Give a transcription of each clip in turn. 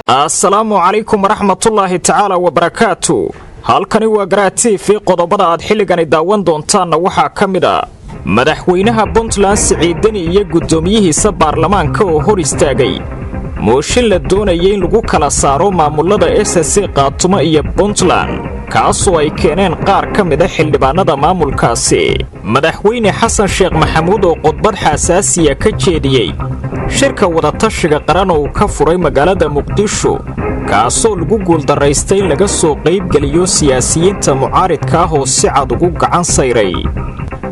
Asalaamu calaykum waraxmatullaahi tacaala wabarakaatu. Halkani waa Garaa TV. Qodobada aad xilligani daawan doontaanna waxaa ka mid a madaxweynaha Puntland Siciid Deni iyo guddoomiyihiisa baarlamaanka oo hor istaagay mooshin la doonaya in lagu kala saaro maamulada SSC Khaatumo iyo Puntland, kaasoo ay keeneen qaar ka mida xildhibaanada maamulkaasi. Madaxweyne Xasan Sheekh Maxamuud oo khudbad xasaasiya ka jeediyey shirka wadatashiga qaran oo uu ka furay magaalada Muqdisho, kaasoo lagu guuldarraystay in laga soo qaybgeliyo siyaasiyiinta mucaaridka ah oo si cad ugu gacan sayray.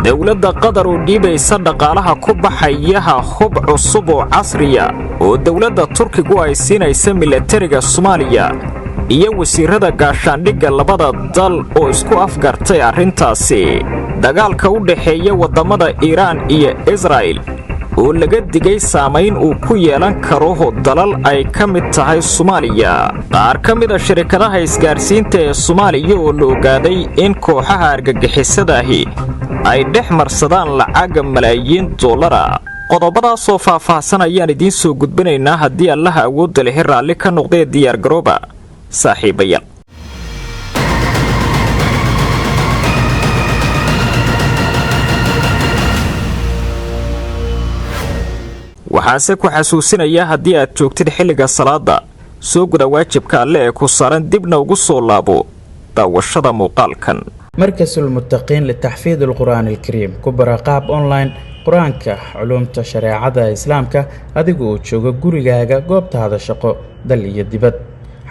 Dowladda Qatar oo dhiibaysa dhaqaalaha ku baxayaha hub cusub oo casriya oo dowladda Turkigu ay siinaysa milatariga Soomaaliya, iyo wasiirada gaashaandhigga labada dal oo isku afgartay arrintaasi. Dagaalka u dhexeeya waddamada Iiraan iyo Israa'il oo laga digay saamayn uu ku yeelan karo dalal ay ka mid tahay Soomaaliya. Qaar ka mida shirkadaha isgaarsiinta ee Soomaaliya oo la ogaaday in kooxaha argagixisadaahi ay dhex marsadaan lacaga malaayiin dollara. Qodobadaasoo faah-faahsan ayaan idiin soo gudbinaynaa haddii Allaha awoodda lehi raalli ka noqdee. Diyaargarooba, saaxiibayaal. Waxaase ku xasuusinayaa, haddii aad joogtid xilliga salaada, soo guda waajibka Alle ee ku saaran, dibna ugu soo laabo daawashada muuqaalkan. Markasulmuttaqiin litaxfiid alqur'aan alkariim ku bara qaab online Qur-aanka, culuumta shareecada Islaamka, adiga oo jooga gurigaaga, goobtaada shaqo, dal iyo dibad.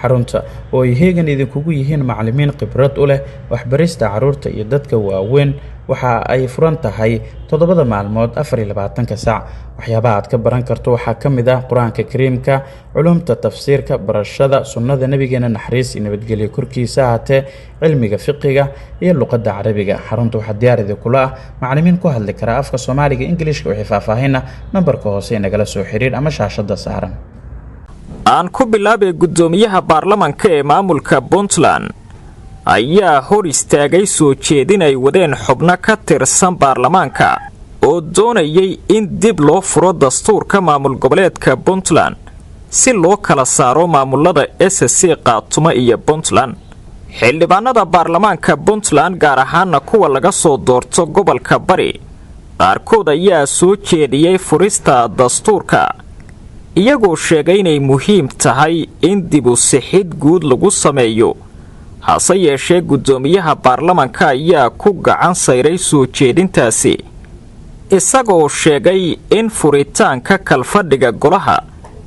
Xarunta oo ay heegan idinkugu yihiin macalimiin khibrad u leh waxbarista carruurta iyo dadka waaweyn, waxa ay furan tahay 7da maalmood, 24-ka saac. Waxyaabaha aad ka baran karto waxaa ka mid ah Qur-aanka Kariimka, culumta tafsiirka, barashada sunnada Nabigeena, naxariis iyo nabadgelyo korkiisa ahaatee, cilmiga fiqiga iyo luqadda Carabiga. Xarunta waxaa diyaar idinkula ah macalimiin ku hadli kara afka Soomaaliga, Ingilishka. Wixii faahfaahina nambarka hoose inagala soo xiriir ama shaashada saaran. Aan ku bilaabay, guddoomiyaha baarlamanka ee maamulka Puntland ayaa hor istaagay soo jeedin ay wadeen xubno ka tirsan baarlamaanka oo doonayay in dib loo furo dastuurka maamul goboleedka Puntland si loo kala saaro maamulada SSC Khaatumo iyo Puntland. Xildhibaanada baarlamaanka Puntland, gaar ahaana kuwa laga soo doorto gobolka Bari qaarkood, ayaa soo jeediyey furista dastuurka, iyagoo sheegay inay muhiim tahay in dibu sixid guud lagu sameeyo. Hase yeeshee, guddoomiyaha baarlamanka ayaa ku gacan sayray soo jeedintaasi, isagoo sheegay in furitaanka kalfadhiga golaha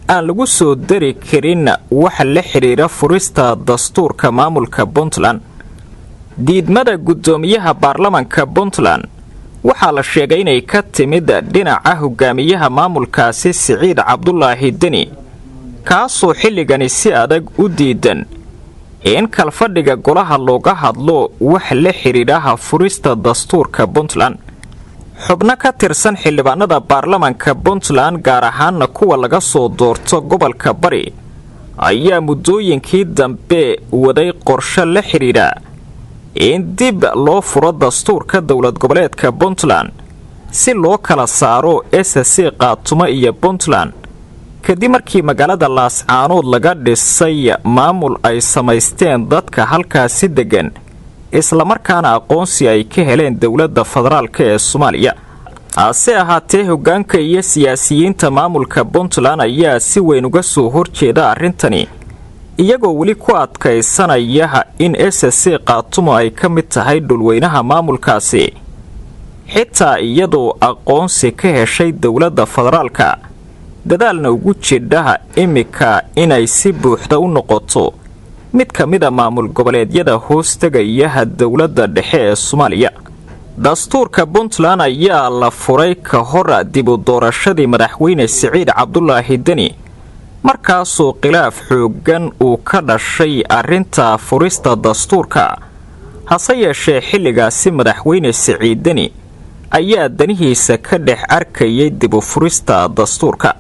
aan lagu soo dari karin waxa la xidhiira furista dastuurka maamulka Puntland. Diidmada guddoomiyaha baarlamanka Puntland waxaa la sheegay inay ka timid dhinaca hogaamiyaha maamulkaasi, Siciid Cabdulaahi Deni, kaasoo xilligani si adag u diidan in kalfadhiga golaha looga hadlo wax la xidhiidhaha furista dastuurka Puntland. Xubno ka tirsan xildhibaanada baarlamanka Puntland, gaar ahaana kuwa laga soo doorto gobolka Bari, ayaa muddooyinkii dambe waday qorshe la xidhiidha in dib loo furo dastuurka dowlad goboleedka Puntland si loo kala saaro SSC Khaatumo iyo Puntland, kadib markii magaalada Laascaanood laga dhisay maamul ay samaysteen dadka halkaasi deggan, islamarkaana aqoonsi ay ka heleen dowladda federaalka ee Soomaaliya. Hase ahaatee, hoggaanka iyo siyaasiyiinta maamulka Puntland ayaa si weyn uga soo horjeeda arrintani, iyagoo weli ku adkaysanaya in SSC Khaatumo ay ka mid tahay dhulweynaha maamulkaasi, xitaa iyadoo aqoonsi ka heshay dowladda federaalka, dadaalna ugu jidhaha imika inay si buuxda u noqoto mid ka mida maamul goboleedyada hoos tegayaha dowladda dhexe ee Soomaaliya. Dastuurka Puntland ayaa la furay ka hor dib u doorashadii madaxweyne Siciid Cabdulaahi Deni, markaasoo khilaaf xooggan uu ka dhashay arrinta furista dastuurka. Hase yeeshee, xilligaasi madaxweyne Siciid Deni ayaa danihiisa ka dhex arkayay dib u furista dastuurka.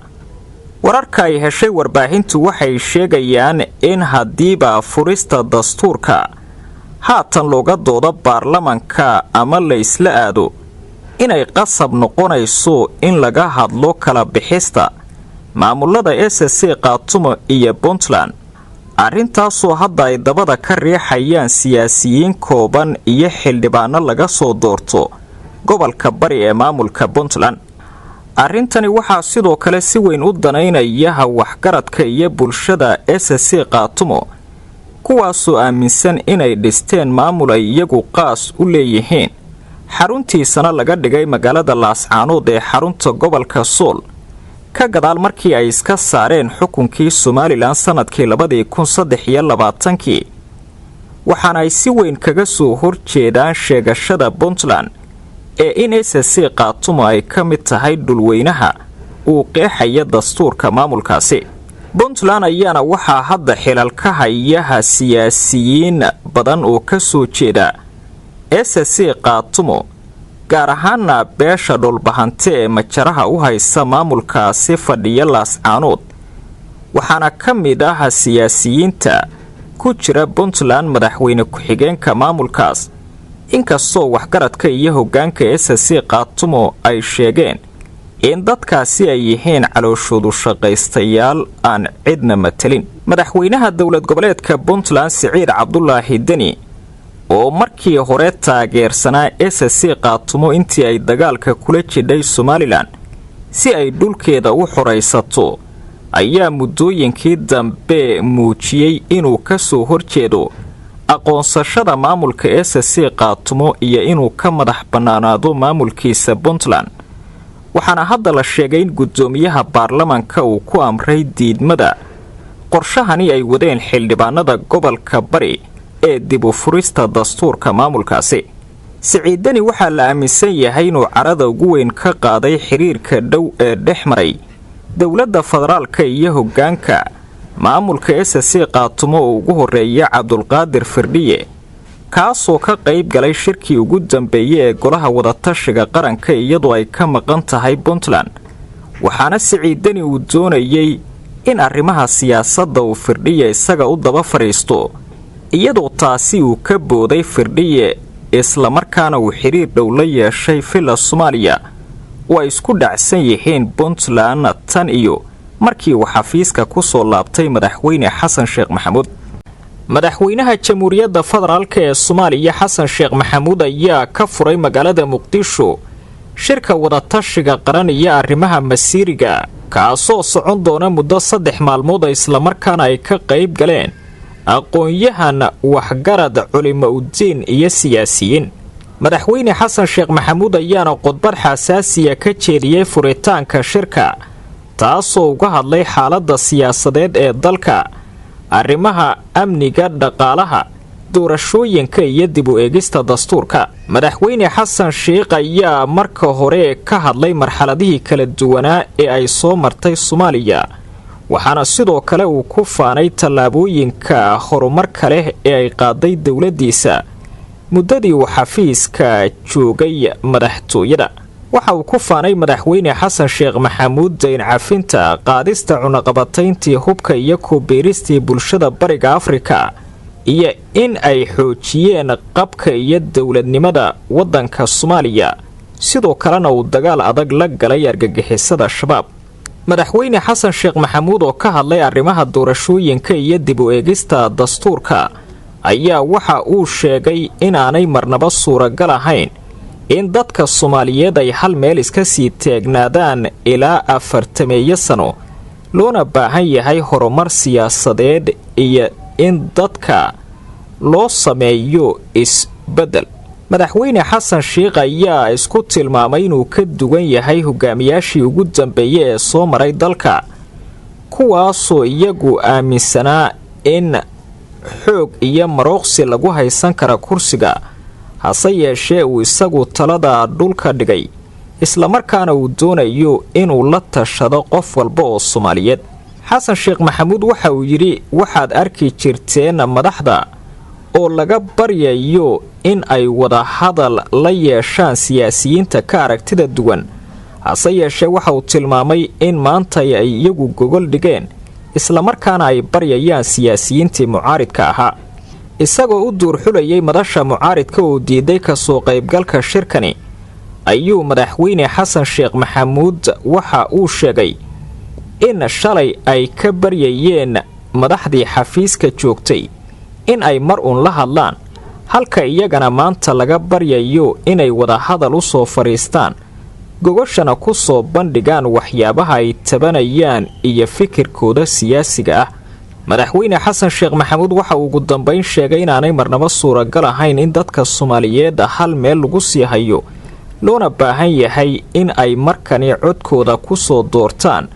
Wararka ay heshay warbaahintu waxay sheegayaan in haddiiba furista dastuurka haatan looga doodo baarlamanka ama la isla aado, inay qasab noqonayso in laga hadlo kala bixista maamulada SSC Khaatumo iyo Puntland. Arrintaasoo hadda ay dabada ka riixayaan siyaasiyiin kooban iyo xildhibaano laga soo doorto gobolka Bari ee maamulka Puntland. Arrintani waxaa sidoo kale si weyn u danaynayaha waxgaradka iyo bulshada SSC Khaatumo, kuwaasoo aaminsan inay dhisteen maamul ay iyagu qaas u leeyihiin, xaruntiisana laga dhigay magaalada Laascaanood ee xarunta gobolka Sool, ka gadaal markii ay iska saareen xukunkii Somaliland sanadkii 2023-kii. Waxaana ay si weyn kaga soo horjeedaan sheegashada Puntland ee in SSC Khaatumo ay ka mid tahay dhulweynaha uu qeexaya dastuurka maamulkaasi. Puntland ayaana waxaa hadda xilal ka hayaha siyaasiyiin badan oo ka soo jeeda SSC Khaatumo, gaar ahaana beesha Dhulbahante ee majaraha u haysa maamulkaasi fadhiya Laascaanood. Waxaana ka mid ah siyaasiyiinta ku jira Puntland madaxweyne ku-xigeenka maamulkaas, inkastoo waxgaradka iyo hoggaanka SSC Khaatumo ay sheegeen in dadkaasi ay yihiin calooshoodu shaqaystayaal aan cidna matelin. Madaxweynaha dowlad goboleedka Puntland, Siciid Cabdulaahi Deni, oo markii hore taageersanaa SSC Khaatumo intii ay dagaalka kula jidhay Somaliland si ay dhulkeeda u xoraysato, ayaa muddooyinkii dambe muujiyey inuu ka soo horjeedo aqoonsashada maamulka SSC Khaatumo iyo inuu ka madax bannaanaado maamulkiisa Puntland. Waxaana hadda la sheegay in guddoomiyaha baarlamanka uu ku amray diidmada qorshahani ay wadeen xildhibaanada gobolka Bari ee dib u furista dastuurka maamulkaasi. Siciid Deni waxaa la aaminsan yahay inuu carada ugu weyn ka qaaday xiriirka dhow ee dhex maray dowladda federaalka iyo hoggaanka maamulka SSC Khaatumo oo ugu horeeya Cabdulqaadir Firdhiye, kaasoo ka qayb galay shirkii ugu dambeeyey ee golaha wadatashiga qaranka iyadoo ay ka maqan tahay Puntland. Waxaana Siciid Deni uu doonayey in arrimaha siyaasadda uu Firdhiye isaga u daba fadhiisto, iyadoo taasi uu ka booday Firdhiye, islamarkaana uu xiriir dhow la yeeshay Villa Soomaaliya oo ay isku dhacsan yihiin Puntland tan iyo markii uu xafiiska ku soo laabtay madaxweyne Xasan Sheekh Maxamuud. Madaxweynaha Jamhuuriyadda Federaalka ee Soomaaliya, Xasan Sheekh Maxamuud, ayaa ka furay magaalada Muqdisho shirka wadatashiga qaran iyo arrimaha masiiriga, kaasoo socon doona muddo 3 maalmood, islamarkaana ay ka qayb galeen aqoon-yahan, waxgarad, culimo udiin iyo siyaasiyiin. Madaxweyne Xasan Sheekh Maxamuud ayaana khudbad xasaasiya ka jeediyey furitaanka shirka, taasoo uga hadlay xaaladda siyaasadeed ee dalka, arrimaha amniga, dhaqaalaha, doorashooyinka iyo dib u eegista dastuurka. Madaxweyne Xasan Sheikh ayaa marka hore ka hadlay marxaladihii kala duwanaa ee ay soo martay Soomaaliya, waxaana sidoo kale uu ku faanay tallaabooyinka horumarka leh ee ay qaaday dowladdiisa muddadii uu xafiiska joogay madaxtooyada. Waxa uu ku faanay madaxweyne Xasan Sheekh Maxamuud dayn cafinta, qaadista cunaqabatayntii hubka iyo ku biiristii bulshada Bariga Afrika, iyo in ay xoojiyeen qabka iyo dowladnimada waddanka Soomaaliya, sidoo kalena uu dagaal adag la galay argagixisada Shabaab. Madaxweyne Xasan Sheekh Maxamuud oo ka hadlay arrimaha doorashooyinka iyo dib u eegista dastuurka ayaa waxa uu sheegay inaanay marnaba suuragal ahayn in dadka Soomaaliyeed ay hal meel iska sii taagnaadaan ilaa 40-meeyo sano, loona baahan yahay horumar siyaasadeed iyo in dadka loo sameeyo isbeddel. Madaxweyne Xasan Sheikh ayaa isku tilmaamay inuu ka duwan yahay hogaamiyaashii ugu dambeeyey ee soo maray dalka, kuwaasoo iyagu aaminsanaa in xoog iyo marooqsi lagu haysan kara kursiga, hase yeeshee uu isagu talada dhulka dhigay, islamarkaana uu doonayo inuu la tashado qof walba oo Soomaaliyeed. Xasan Sheekh Maxamuud waxa uu yidhi: "Waxaad arki jirteen madaxda oo laga baryayo in ay wada hadal la yeeshaan siyaasiyiinta ka aragtida duwan." Hase yeeshee waxa uu tilmaamay in maanta ay iyagu gogol dhigeen, islamarkaana ay baryayaan siyaasiyiintii mucaaridka ahaa. Isagoo u duurxulayay madasha mucaaridka oo diiday kasoo qaybgalka shirkani, ayuu madaxweyne Xasan Sheekh Maxamuud waxa uu sheegay in shalay ay ka baryayeen Madaxdii xafiiska joogtay in ay mar uun la hadlaan, halka iyagana maanta laga baryayo inay wadahadal u soo fadhiistaan, gogoshana ku soo bandhigaan waxyaabaha ay tabanayaan iyo fikirkooda siyaasiga ah. Madaxweyne Xasan Sheekh Maxamuud waxa uu ugu dambayn sheegay inaanay marnabo suuragal ahayn in dadka Soomaaliyeed hal meel lagu sii hayo, loona baahan yahay in ay markani codkooda ku soo doortaan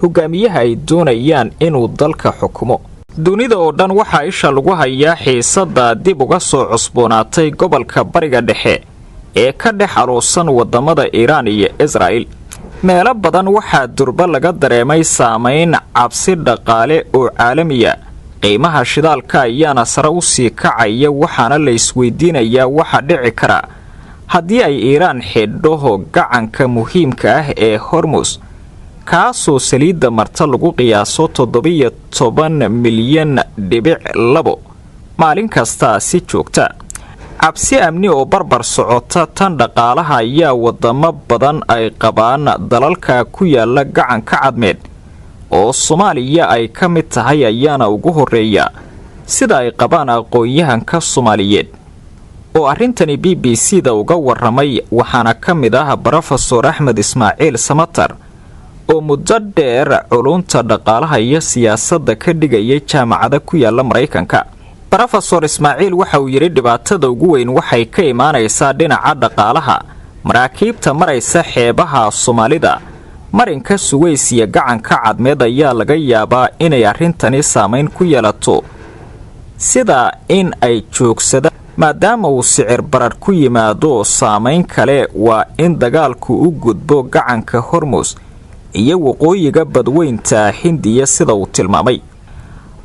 hogaamiyaha ay doonayaan inuu dalka xukumo. Dunida oo dhan waxaa isha lagu hayaa xiisadda dib uga soo cusboonaatay gobolka Bariga Dhexe ee ka dhex aloosan wadamada Iiraan iyo Israa'il. Meelo badan waxaa durba laga dareemay saamayn cabsi dhaqaale oo caalamiya. Qiimaha shidaalka ayaana sare u sii kacaya, waxaana la isweydiinayaa waxa dhici kara haddii ay Iiraan xidho gacanka muhiimka ah ee Hormus, kaasoo saliidda marta lagu qiyaaso 17.2 milyan maalin kasta si joogta. Cabsi amni oo barbar socota tan dhaqaalaha ayaa wadamo badan ay qabaan. Dalalka ku yaala Gacanka Cadmeed oo Soomaaliya ay ka mid tahay ayaana ugu horeeya, sida ay qabaan aqoon-yahanka Soomaaliyeed oo arrintani BBC da uga waramay. Waxaana ka mid ah Brofesor Axmed Ismaaciil Samatar oo muddo dheer culunta dhaqaalaha iyo siyaasadda ka dhigayay jaamacada ku yaala Maraykanka. Brofesor Ismaaciil waxa uu yidhi: "Dhibaatada ugu weyn waxay ka imaanaysaa dhinaca dhaqaalaha. Maraakiibta maraysa xeebaha Soomaalida, marinka Suweys iyo Gacanka Cadmeed ayaa laga yaabaa inay arrintani saamayn ku yeelato, sida in ay joogsadaan maadaama uu sicir barar ku yimaado. Saamayn kale waa in dagaalku u gudbo gacanka Hormus iyo waqooyiga Badweynta Hindiya," sida uu tilmaamay.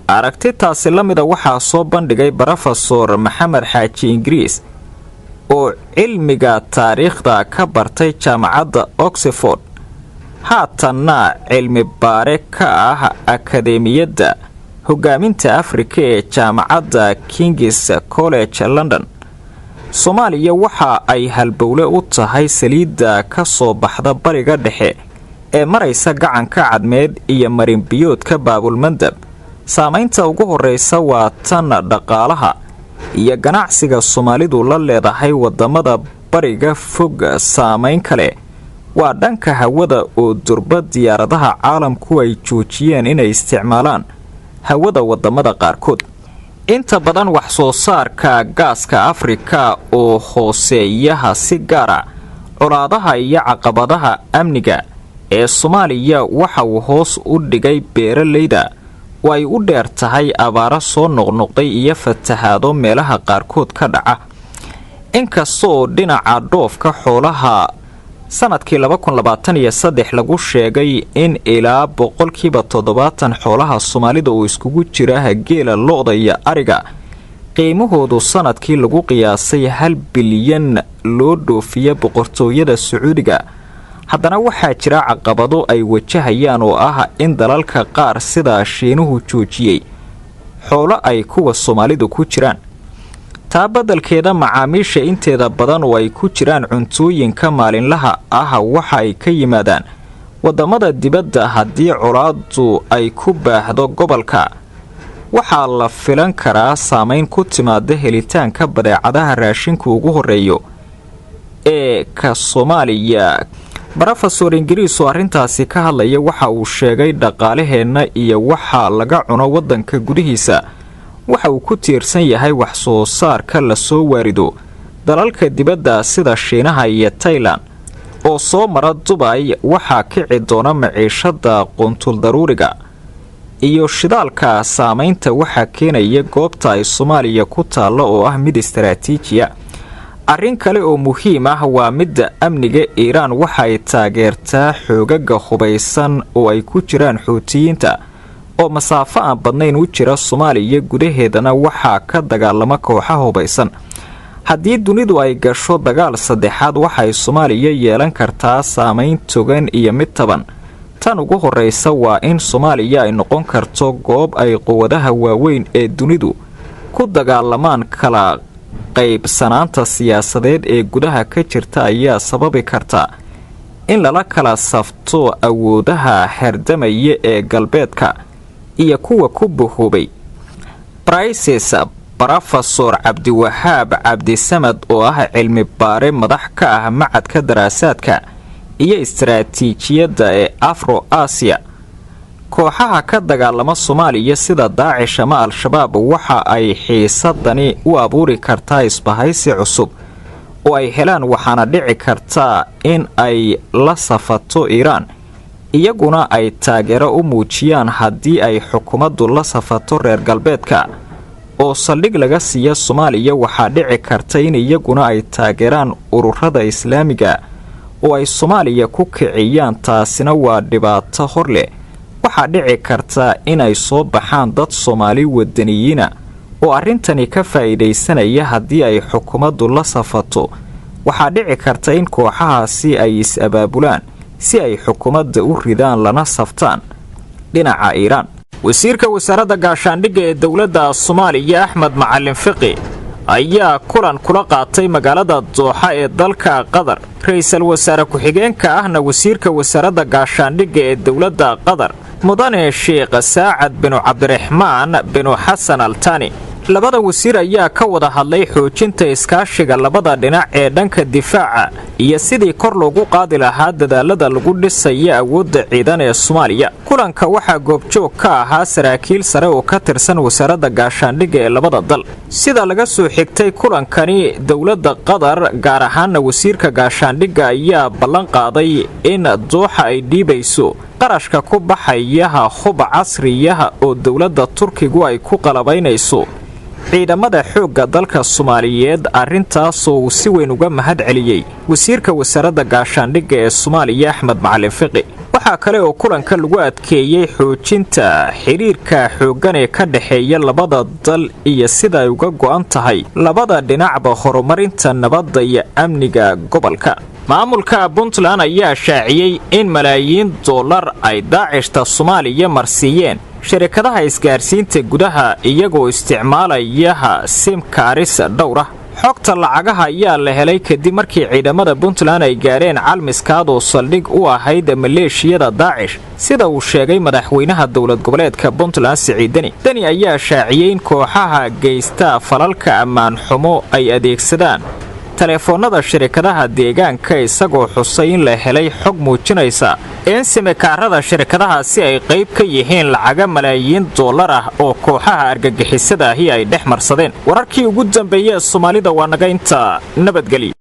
Aragtitaasi la mida waxaa soo bandhigay Brofesor Maxamed Xaaji Ingiriis oo cilmiga taariikhda ka bartay jaamacadda Oxford, haatanna cilmi baare ka ah Akadeemiyadda Hogaaminta Afrika ee jaamacadda King's College London. "Soomaaliya waxa ay halbowle u tahay saliidda ka soo baxda Bariga Dhexe ee maraysa Gacanka Cadmeed iyo marinbiyoodka Baabulmandab. Saamaynta ugu horreysa waa tan dhaqaalaha iyo ganacsiga Soomaalidu la leedahay wadamada Bariga Fog. Saamayn kale waa dhanka hawada, oo durba diyaaradaha caalamku ay joojiyeen inay isticmaalaan hawada wadamada qaarkood. Inta badan wax soo saarka gaaska Afrika oo hooseeyaha, si gaara colaadaha iyo caqabadaha amniga ee Soomaaliya, waxa uu hoos u dhigay beeralayda, oo ay u dheer tahay abaaro soo noqnoqday iyo fatahaado meelaha qaarkood ka dhaca. Inkastoo dhinaca dhoofka xoolaha sanadkii 2023 lagu sheegay in ilaa 70% xoolaha Soomaalida uu iskugu jira geela, lo'da iyo ariga, qiimahoodu sanadkii lagu qiyaasay 1 bilyan loo dhoofiya Boqortooyada Sacuudiga, haddana waxaa jira caqabado ay wajahayaan oo ah in dalalka qaar sida Shiinuhu joojiyey xoolo ay kuwa Soomaalidu ku jiraan. Taa beddelkeeda, macaamiisha inteeda badan oo ay ku jiraan cuntooyinka maalinlaha ah waxa ay ka yimaadaan wadamada dibadda. Haddii colaadu ay ku baahdo gobolka, waxaa la filan karaa saameyn ku timaada helitaanka badeecadaha raashinku ugu horeeyo ee ka Soomaaliya." Brofesor Ingiriis oo arrintaasi ka hadlaya waxa uu sheegay: "Dhaqaalaheenna iyo waxa laga cuno waddanka gudihiisa waxa uu ku tiirsan yahay wax soo saarka lasoo waarido dalalka dibadda sida Shiinaha iyo Tailan oo soo mara Dubay. Waxaa kici doona maciishada quutul daruuriga iyo shidaalka. Saamaynta waxaa keenaya goobta ay Soomaaliya ku taallo oo ah mid istaraatiijiya. Arrin kale oo muhiim ah waa midda amniga. Iiraan waxay taageertaa xoogaga hubaysan oo ay ku jiraan Xuutiyiinta oo masaafo aan badnayn u jira Soomaaliya, gudaheedana waxaa ka dagaalama kooxa hubaysan. Haddii dunidu ay gasho dagaal saddexaad, waxay Soomaaliya yeelan kartaa saameyn togan iyo mid taban. Tan ugu horreysa waa in Soomaaliya ay noqon karto goob ay quwadaha waaweyn ee dunidu ku dagaalamaan. Kala qaybsanaanta siyaasadeed ee gudaha ka jirta ayaa sababi karta in lala kala safto awoodaha hardamaya ee galbeedka." Iyo kuwa ku bahoobay Brises. Brofesor Cabdiwahaab Cabdisamad, oo ah cilmi baare madax ka ah Machadka Daraasaadka iyo Istaraatiijiyadda ee Afro Aasiya: "Kooxaha ka dagaalama Soomaaliya sida Daacish ama Al-Shabaab waxa ay xiisadani u abuuri kartaa isbahaysi cusub oo ay helaan, waxaana dhici kartaa in ay la safato Iiraan, iyaguna ay taageero u muujiyaan. Haddii ay xukuumaddu la safato reer galbeedka oo saldhig laga siiya Soomaaliya, waxaa dhici karta in iyaguna ay taageeraan ururada Islaamiga oo ay Soomaaliya ku kiciyaan. Taasina waa dhibaato hor leh. Waxaa dhici karta inay soo baxaan dad Soomaali wadaniyiina oo arrintani ka faa'iidaysanaya. Haddii ay xukuumaddu la safato, waxaa dhici karta in kooxahaasi ay is-abaabulaan si ay xukuumadda u ridaan, lana saftaan dhinaca Iiraan." Wasiirka Wasaaradda Gaashaandhigga ee dowladda Soomaaliya, Axmed Macalin Fiqi, ayaa kulan kula qaatay magaalada Dooxa ee dalka Qatar ra-iisul wasaare ku-xigeenka ahna wasiirka wasaaradda gaashaandhigga ee dowladda Qatar, mudane Sheekh Saacad binu Cabdiraxmaan binu Xasan Altani. Labada wasiir ayaa ka wada hadlay xoojinta iskaashiga labada dhinac ee dhanka difaaca iyo sidii kor loogu qaadi lahaa dadaalada lagu dhisaya awoodda ciidan ee Soomaaliya. Kulanka waxaa goobjoog ka ahaa saraakiil sare oo ka tirsan wasaaradda gaashaandhigga ee labada dal. Sida laga soo xigtay kulankani, dowladda Qatar, gaar ahaana wasiirka gaashaandhigga, ayaa ballan qaaday in Dooxa ay dhiibayso qarashka ku baxayaha hub casriyaha oo dowladda Turkigu ay ku qalabaynayso ciidamada xoogga dalka Soomaaliyeed. Arrintaasoo uu si weyn uga mahad celiyey wasiirka wasaaradda gaashaandhigga ee Soomaaliya, Axmed Macalin Fiqi. Waxaa kale oo kulanka lagu adkeeyey xoojinta xidhiirka xooggan ee ka dhexeeya labada dal iyo sida ay uga go'an tahay labada dhinacba horumarinta nabadda iyo amniga gobolka. Maamulka Puntland ayaa shaaciyey in malaayiin dollar ay Daacishta Soomaaliya marsiiyeen sharikadaha isgaarsiinta gudaha, iyagoo isticmaalayaha simkaaris dhowr ah. Xogta lacagaha ayaa la helay kadib markii ciidamada Puntland ay gaareen Calmiskaad oo saldhig u ahayd maleeshiyada Daacish, sida uu sheegay madaxweynaha dowlad goboleedka Puntland, Siciid Deni. Deni ayaa shaaciyey in kooxaha geysta falalka ammaan xumo ay adeegsadaan taleefoonnada shirikadaha deegaanka, isagoo xusay in la helay xog muujinaysa in simikaarada shirkadahaasi ay qayb ka yihiin lacaga malaayiin dollar ah oo kooxaha argagixisada ahi ay dhex marsadeen. Wararkii ugu dambeeyey ee Soomaalida waa naga inta. Nabadgelyo.